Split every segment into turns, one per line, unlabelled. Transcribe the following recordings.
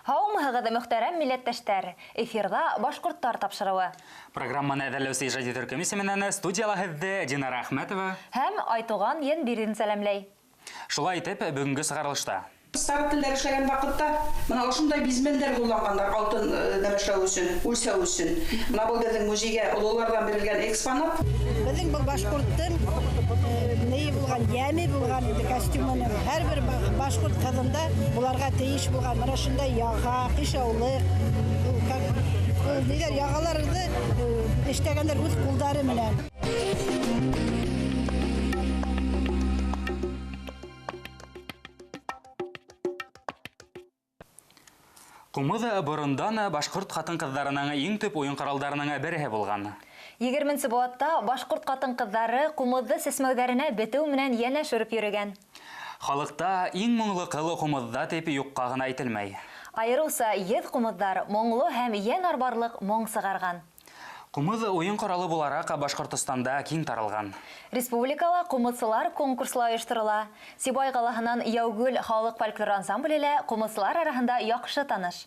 Һаумыһығыҙ, мөхтәрәм милләттәштәр! Эфирҙа «Башҡорттар» тапшырыуы.
Программаны әҙерләүсе ижади төркөм исеменән студияла һеҙҙе Динара Әхмәтова
һәм Айтуған Йәнбирҙин сәләмләй.
Шулай итеп, бөгөнгө сығарылышта
Стар телдәр эшләгән ваҡытта мына ошондай бизмәндәр ҡулланғандар алтын нәмәшләү өсөн, үлсәү өсөн. Мына был беҙҙең музейгә ололарҙан бирелгән экспонат.
Беҙҙең был башҡорттың нейе булған, йәме булған инде костюмының. Һәр бер башҡорт ҡыҙында буларға тейеш булған мына шундай яға, ҡышаулыҡ, ниҙәр яғаларҙы эшләгәндәр үҙ ҡулдары менән.
Ҡумыҙ борондан башҡорт ҡатын-ҡыҙҙарының иң төп уйын ҡоралдарының береһе булған.
20-нсе быуатта башҡорт ҡатын-ҡыҙҙары ҡумыҙҙы сәсмәүҙәренә бетеү менән йәнәш өрөп йөрөгән.
Халыҡта иң моңло ҡыл ҡумыҙҙа тип юҡҡа ғына әйтелмәй.
Айырыуса еҙ ҡумыҙҙар моңло һәм йән арбарлыҡ моң сығарған.
Ҡумыҙ уйын ҡоралы булараҡ Башҡортостанда киң таралған.
Республикала ҡумыҙсылар конкурсы ойошторола. Сибай ҡалаһынан «Яугөл» халыҡ фольклор ансамбле лә ҡумыҙсылар араһында яҡшы таныш.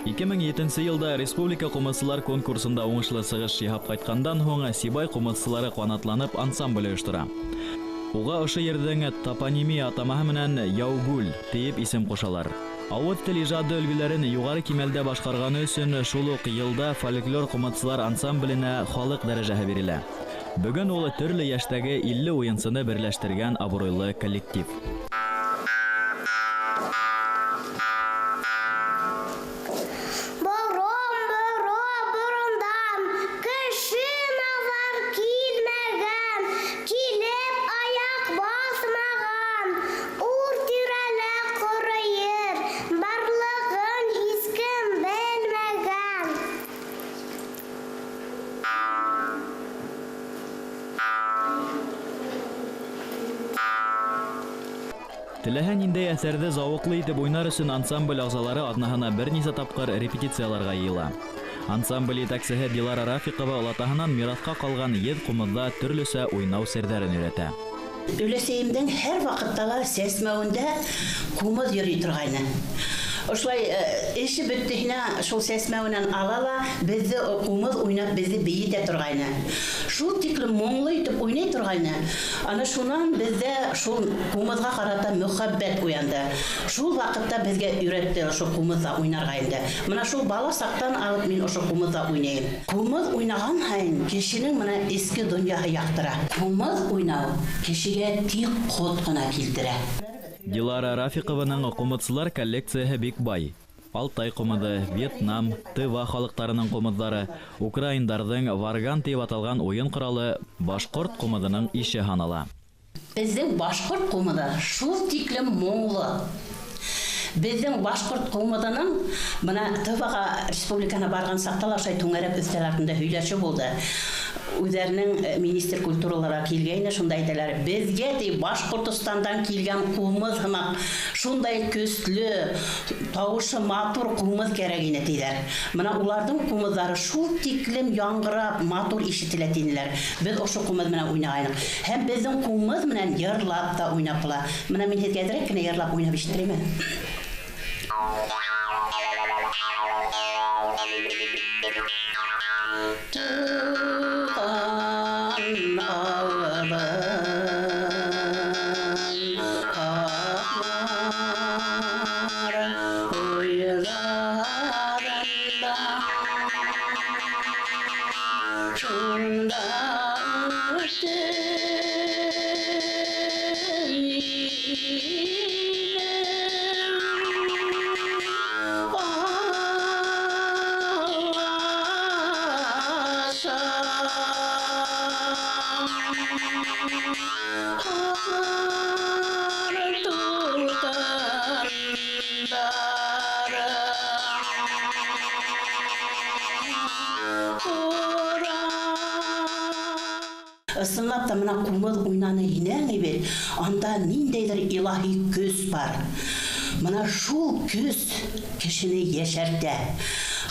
2007 йылда республика ҡумыҙсылар конкурсында уңышлы сығыш яһап ҡайтҡандан һуң Сибай ҡумыҙсылары ҡанатланып ансамбль ойоштора. Уға ошо ерҙең топонимия атамаһы менән «Яугүл» тиеп исем ҡушалар. Ауыҙ тел ижады өлгөләрен юғары кимәлдә башҡарғаны өсөн шул уҡ йылда фольклор ҡумыҙсылар ансамбленә халыҡ дәрәжәһе бирелә. Бөгөн ул төрлө йәштәге 50 уйынсыны берләштергән абруйлы коллектив. Теләһә ниндәй әҫәрҙе зауыҡлы итеп уйнар өсөн ансамбль ағзалары аҙнаһына бер нисә тапҡыр репетицияларға йыйыла. Ансамбль етәксеһе Дилара Рафиҡова олатаһынан мираҫҡа ҡалған еҙ ҡумыҙҙа төрлөсә уйнау серҙәрен өйрәтә.
Өләсәйемдең һәр ваҡытта ла сәсмәүендә ҡумыҙ йөрөй торғайны. Ошолай эше бөттө һинә шул сәсмәүенән ала ла беҙҙе ҡумыҙ уйнап беҙҙе бейетә торғайны. Шул тиклем моңло итеп уйнай торғайны. Ана шунан беҙҙә шул ҡумыҙға ҡарата мөхәббәт уянды. Шул ваҡытта беҙгә өйрәтте ошо ҡумыҙҙа уйнарға инде. Мына шул бала саҡтан алып мин ошо ҡумыҙҙа уйнайым. Ҡумыҙ уйнаған һайын кешенең мына эске донъяһы яҡтыра. Ҡумыҙ уйнау кешегә тик ҡот ҡына килтерә.
Дилара Рафиҡованың ҡумыҙсылар коллекцияһы бик бай. Алтай ҡумыҙы, Вьетнам, Тыва халыҡтарының ҡумыҙҙары, украиндарҙың варган тип аталған уйын ҡоралы башҡорт ҡумыҙының ише һанала.
Беҙҙең башҡорт ҡумыҙы шул тиклем моңло. Беҙҙең башҡорт ҡумыҙының мына Тываға республикаһына барған саҡта ла ошолай түңәрәк өҫтәл артында һөйләшеү булды. Үҙҙәренең министр культуралары килгәйне, шунда әйтәләр, беҙгә ти Башҡортостандан килгән ҡумыҙ һымаҡ шундай көслө, тауышы матур ҡумыҙ кәрәк ине тиҙәр. Мына уларҙың ҡумыҙҙары шул тиклем яңғырап, матур ишетелә тинеләр. Беҙ ошо ҡумыҙ менән уйнағайныҡ. Һәм беҙҙең ҡумыҙ менән йырлап та уйнап була. Мына мин һеҙгә әҙерәк кенә йырлап уйнап ишеттерәйем әле. Туған ауылым Һаҡмар уйларында, шунда үҫтем Ысынлап та мына ҡумыҙ уйнаны инәң бит, анда ниндәйҙер илаһи көс бар. Мына шул көс кешене йәшәртә.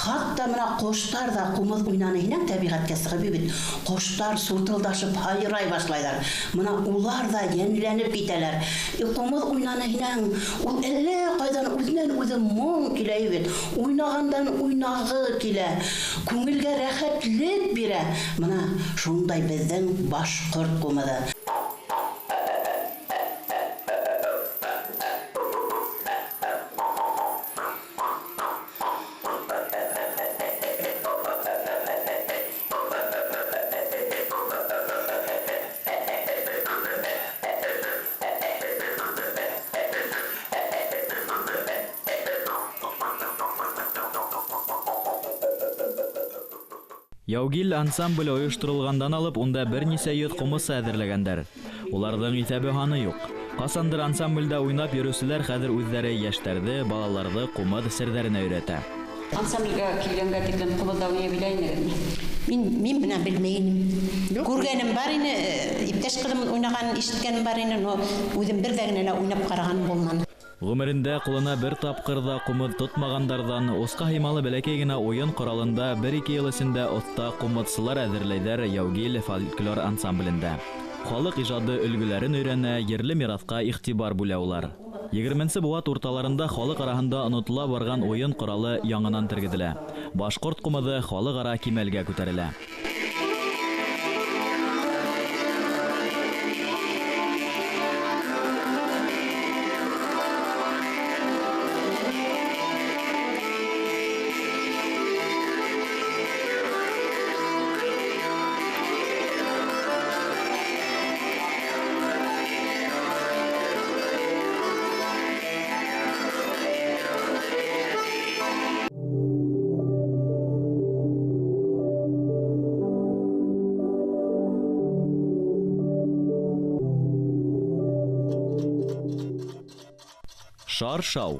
Хатта мына ҡоштар ҙа ҡумыҙ уйнаны һинәң тәбиғәткә сығып бит. Ҡоштар суртылдашып һайрай башлайҙар. Мына улар ҙа йәнләнеп китәләр. Ҡумыҙ уйнаны һинәң ул әллә ҡайҙан үҙенән үҙе моң килә бит. Уйнағандан уйнағы килә. Күңелгә рәхәтлек бирә. Мына шундай беҙҙең башҡорт ҡумыҙы.
Яугил ансамбле ойошторолғандан алып, унда бер нисә йөҙ ҡумыҙсы әҙерләгәндәр. Уларҙың иҫәбе һаны юҡ. Ҡасандыр ансамблдә уйнап йөрөүселәр хәҙер үҙҙәре йәштәрҙе, балаларҙы ҡумыҙ серҙәренә өйрәтә.
Ансамблгә килгәнгә тиклем ҡумыҙҙа уйнай белә инегеҙме?
Мин бына белмәй инем. Күргәнем бар ине, иптәш ҡыҙым уйнағанын ишеткәнем бар ине, но үҙем бер ҙә генә лә уйнап ҡарағаным булманы.
Ғүмерендә ҡулына бер тапҡыр ҙа ҡумыҙ тотмағандарҙан усҡа һыймалы бәләкәй генә уйын ҡоралында бер-ике йыл эсендә оҫта ҡумыҙсылар әҙерләйҙәр Яугил фольклор ансамблендә. Халыҡ ижады өлгөләрен өйрәнә, ерле мираҫҡа иғтибар бүлә улар. 20-нсе быуат урталарында халыҡ араһында онотола барған уйын ҡоралы яңынан тергеҙелә. Башҡорт ҡумыҙы халыҡ ара кимәлгә күтәрелә. Шаршау.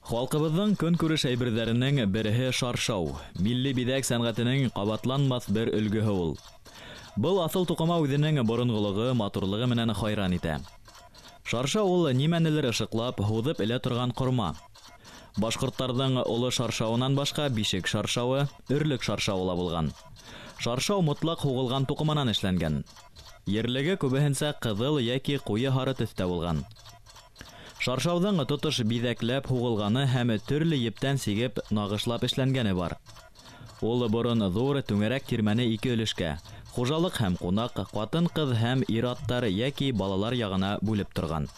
Халҡыбыҙҙың көнкүреш әйберҙәренең береһе шаршау. Милли биҙәк сәнғәтенең ҡабатланмаҫ бер өлгөһө ул. Был аҫыл туҡыма үҙенең боронғолоғо, матурлығы менән хайран итә. Шаршау ул нимәнелер ышыҡлап, һуҙып элә торған ҡорма. Башҡорттарҙың оло шаршауынан башҡа бишек шаршауы, өрлөк шаршауы ла булған. Шаршау мотлаҡ һуғылған туҡыманан эшләнгән. Ерлеге күбеһенсә ҡыҙыл йәки ҡуйы һары төҫтә булған. Шаршауҙың тотош биҙәкләп һуғылғаны һәм төрлө ептән сигеп нағышлап эшләнгәне бар. Ул борон ҙур түңәрәк тирмәне ике өлөшкә хужалыҡ һәм ҡунаҡ, ҡатын-ҡыҙ һәм ир-аттар йәки балалар яғына бүлеп торған.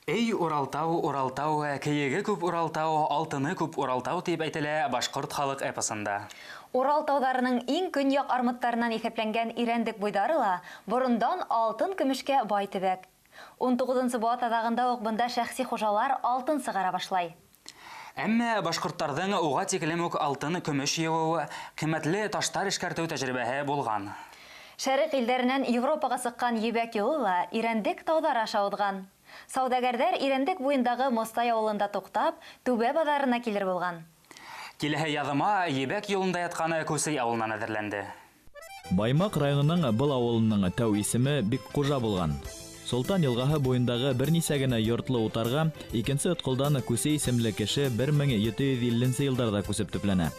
Эй, Уралтау, Уралтау, кейеге күп Уралтау, алтыны күп Уралтау тип әйтелә башҡорт халыҡ эпосында.
Урал тауҙарының иң көньяҡ армыттарынан иҫәпләнгән Ирәндек буйҙары ла борондан алтын көмөшкә бай төбәк. 19-нсы быуат аҙағында уҡ бында шәхси хужалар алтын сығара башлай.
Әммә башҡорттарҙың уға тиклем үк алтын көмөш йыуыуы, ҡиммәтле таштар эшкәртеү тәжрибәһе булған.
Шәреҡ илдәренән Европаға сыҡҡан ебәк юлы ла Ирәндек тауҙары аша уҙған. Сауҙагәрҙәр Ирәндек буйындағы Мостай ауылында туҡтап, Түбә баҙарына килер булған.
Киләһе яҙыма ебәк юлында ятҡан Күсей ауылынан әҙерләнде.
Баймаҡ районының был ауылының тәү исеме Бикҡужа булған. Солтан йылғаһы буйындағы бер нисә генә йортлы утарға икенсе Өтҡолдан Күсей исемле кеше 1750 йылдарҙа күсеп төпләнә.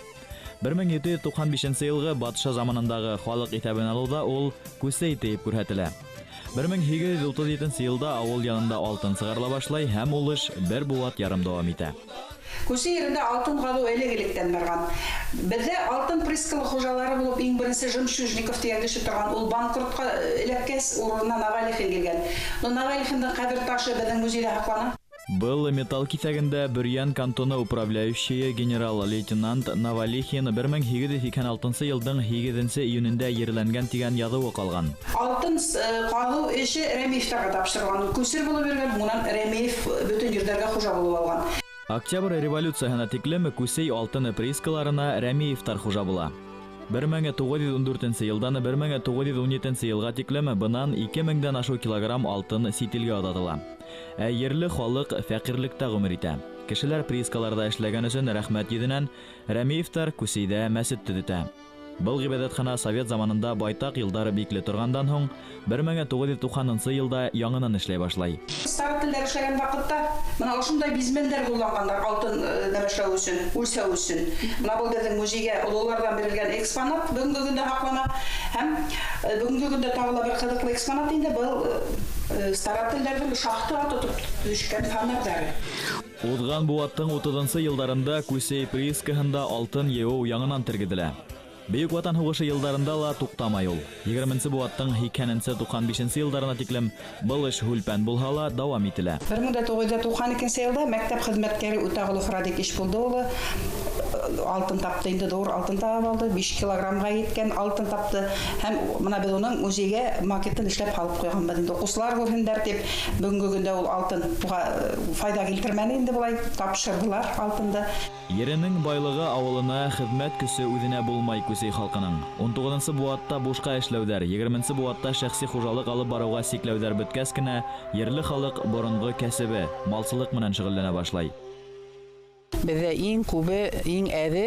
1795 йылғы батша заманындағы халыҡ иҫәбен алыуҙа ул Күсей тиеп күрһәтелә. 1837 йылда ауыл янында алтын сығарыла башлай һәм ул эш бер быуат ярым дауам итә.
Күсей ерендә алтын ҡаҙыу элек-электән барған. Беҙҙә алтын прискалы хужалары булып иң беренсе Жемчужников тигән кеше торған. Ул банкротҡа эләккәс, урынына Навалихин килгән. Но Навалихиндың ҡәбер ташы беҙҙең музейҙа һаҡлана.
Был металл киҫәгендә Бөрйән кантоны управляющийы генерал-лейтенант Навалихин 1886 йылдың 8 июнендә ерләнгән тигән яҙыуы ҡалған.
Алтын ҡаҙыу эше Рәмиевтәргә тапшырылған. Ул күсер булып йөргән, унан Рәмиев бөтөн ерҙәргә хужа булып алған.
Октябрь революцияһына тиклем Күсей алтын приискаларына Рәмиевтәр хужа була. 1914 йылдан 1917 йылға тиклем бынан 2000-дән ашыу килограмм алтын сит илгә оҙатыла. Ә ерле халыҡ фәҡирлектә ғүмер итә. Кешеләр приискаларҙа эшләгән өсөн рәхмәт йөҙөнән Рәмиевтәр Күсейҙә мәсет төҙөтә. Был ғибәҙәтхана совет заманында байтаҡ йылдар бикле торғандан һуң 1990 йылда яңынан эшләй башлай.
Старательдәр эшләгән ваҡытта мына ошондай бизмәндәр ҡулланғандар алтын нәмәшләү өсөн, үлсәү өсөн. Мына был беҙҙең музейгә ололарҙан бирелгән экспонат бөгөнгө көндә һаҡлана һәм бөгөнгө көндә тағы ла бер ҡыҙыҡлы экспонат инде был старательдәрҙең шахтаға тотоп төшкән фонарҙары.
Уҙған быуаттың 30 йылдарында Күсей приискаһында алтын йыйыу яңынан тергеҙелә. Бөйөк Ватан һуғышы йылдарында ла туҡтамай ул. 20-нсе быуаттың 80-95 йылдарына тиклем был эш һүлпән булһа ла дауам ителә.
1992 йылда мәктәп хеҙмәткәре Үтәғолов Радик Ишбулды улы алтын тапты, инде ҙур алтын табып алды, 5 килограммға еткән алтын тапты. Һәм мына беҙ уның музейгә макетын эшләп һалып ҡуйғанбыҙ инде, уҡыусылар күрһендәр тип. Бөгөнгө көндә ул алтын уға файҙа килтермәне инде, былай тапшырҙылар алтынды.
Еренең байлығы ауылына, хеҙмәт көсө үҙенә булмай Күсей халҡының. 19-нсы быуатта бушҡа эшләүҙәр, 20-нсе быуатта шәхси хужалыҡ алып барыуға сикләүҙәр бөткәс кенә ерле халыҡ боронғо кәсебе малсылыҡ менән шөғөлләнә башлай.
Беҙҙә иң күбе, иң әҙе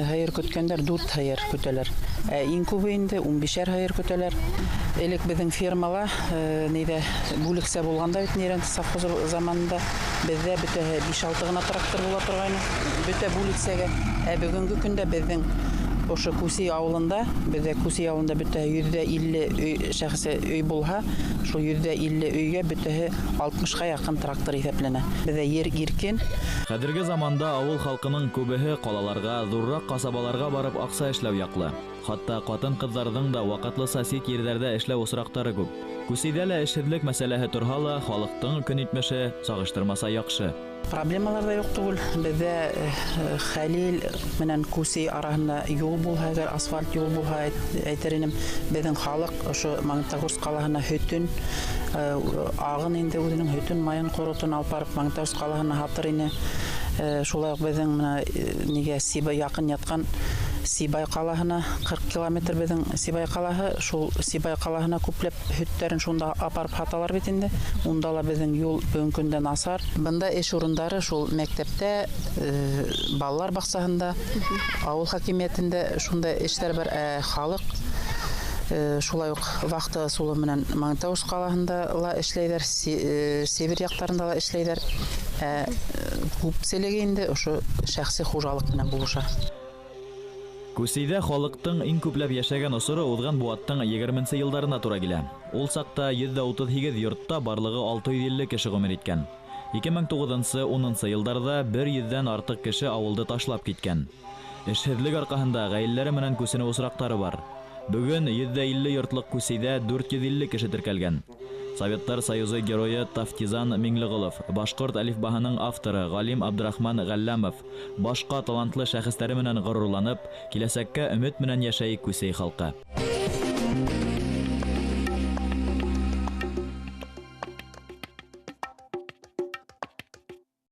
һыйыр көткәндәр 4 һыйыр көтәләр. Ә иң күбе инде 15 һыйыр көтәләр. Элек беҙҙең фермала нейҙә бүлексә булғанда бит Нерәнте совхозы заманында беҙҙә бөтәһе 5-6 ғына трактор була торғайны, бөтә бүлексәгә. Ә бөгөнгө көндә беҙҙең ошо Күсей ауылында, беҙҙә Күсей ауылында бөтәһе 150 шәхси өй булһа, шул 150 өйгә бөтәһе 60-ға яҡын трактор иҫәпләнә. Беҙҙә ер иркен.
Хәҙерге заманда ауыл халҡының күбеһе ҡалаларға, ҙурыраҡ ҡасабаларға барып аҡса эшләү яҡлы. Хатта ҡатын-ҡыҙҙарҙың да ваҡытлыса сит ерҙәрҙә эшләү осраҡтары күп. Күсейҙә лә эшһеҙлек мәсьәләһе торһа ла, халыҡтың көн итмеше сағыштырмаса яҡшы.
Проблемалар ҙа юҡ түгел. Беҙҙә Хәлил менән Күсей араһында юл булһа, әгәр асфальт юл булһа, әйтер инем, беҙҙең халыҡ ошо Магнитогорск ҡалаһына һөтөн, ағын инде үҙенең һөтөн, майын, ҡоротон алып барып Магнитогорск ҡалаһына һатыр ине. Шулай уҡ беҙҙең мына нигә Сибай яҡын ятҡан Сибай ҡалаһына 40 километр беҙҙең Сибай ҡалаһы, шул Сибай ҡалаһына күпләп һөттәрен шунда апарып һаталар бит инде. Унда ла беҙҙең юл бөгөнгө көндә насар. Бында эш урындары шул мәктәптә, балалар баҡсаһында, ауыл хакимиәтендә шунда эштәр бар. Халыҡ шулай уҡ вахта ысулы менән Магнитогорск ҡалаһында ла эшләйҙәр, Сибирь яҡтарында ла эшләйҙәр. Күпселеге инде ошо шәхси хужалыҡ менән булыша.
Күсейҙә халыҡтың иң күпләп йәшәгән осоро уҙған быуаттың 20-нсе йылдарына тура килә. Ул саҡта 138 йортта барлығы 650 кеше ғүмер иткән. 2009-10 йылдарҙа 100-дән артыҡ кеше ауылды ташлап киткән. Эшһеҙлек арҡаһында ғаиләләре менән күсенеү осраҡтары бар. Бөгөн 150 йортлоҡ Күсейҙә 450 кеше теркәлгән. Советтар Союзы геройы Тафтизан Миңлеғолов, башҡорт әлифбаһының авторы Ғалим Абдрахман Ғәлләмов, башҡа талантлы шәхестәре менән ғорурланып, киләсәккә өмөт менән йәшәй Күсей халҡы.